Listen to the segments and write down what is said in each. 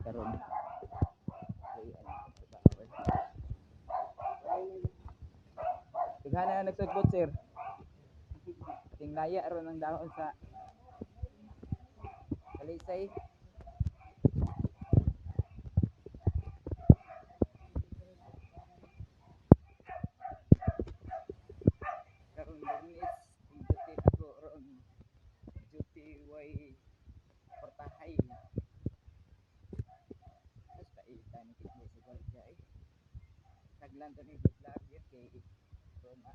Karon. Kay ano, trabaho eh. Daghan na nagsugbot, sir. Tinglaya ron ang dahon sa Talisay. Karon Lunes, kung duty ako ron. Duty way portahay. Tapos paita ni Kitmo sa gwardiya eh. Taglan to ni vlog yun kay Roma.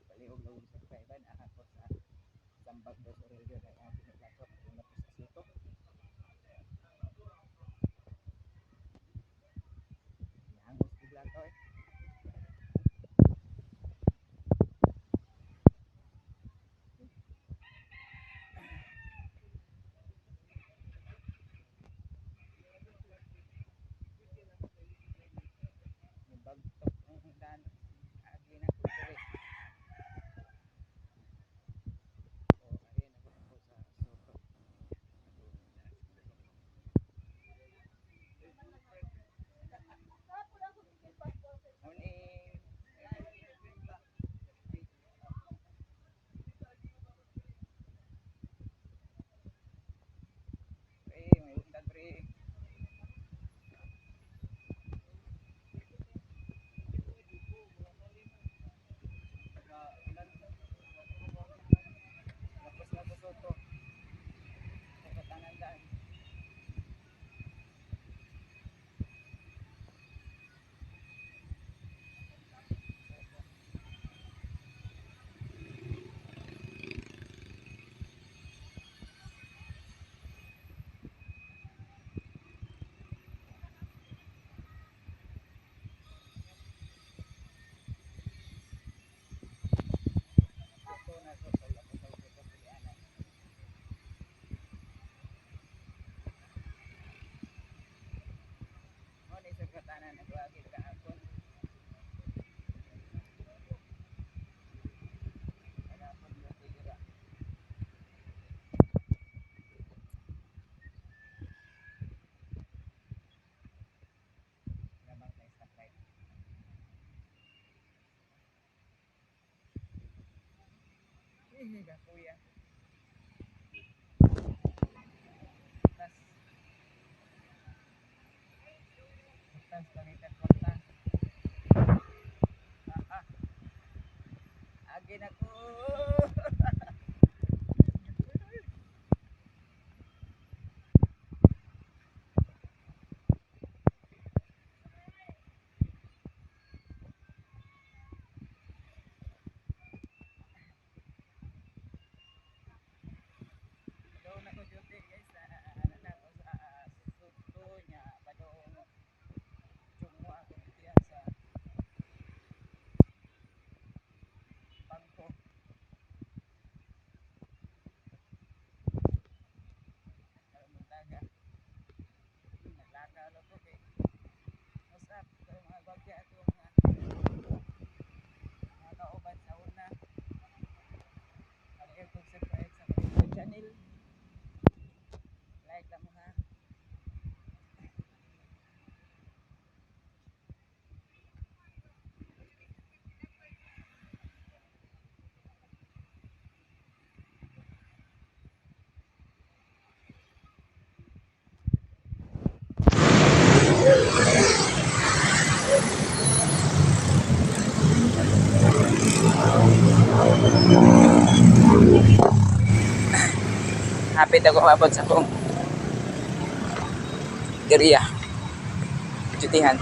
Ipaliog lang sa kaiban ako sa Sambag dos Aurelio kay ang pinaglatok kung napos sa Soto. Nihangos bigla to eh. Nibagtok ang daan. Agi na ko diri. O, ari na ko sa Soto. Morning. Pre, may utang, pre. Tapos na sa Soto. Sa Katangan daan. Soto na Soto. Tapos sa Soto Pilianan. Mo ni sa Katanan nagwagi kahapon. Kahapon yung tira. Labang na stoplight. Eh, kuya. Tas tas palitan kwarta. Ah, ah. Agi na ko. Doon ako duty, guys, na ano na ako sa Soto niya padong Chungwa ako duty sa bangko. Karon buntaga. Naglakaw lang ko kay usap sa mga gwagya ato mga kauban sa una. Palihog kog subscribe sa akong channel. Like lang mo ha. Hapit ako maabot sa akong area. Dutyhan.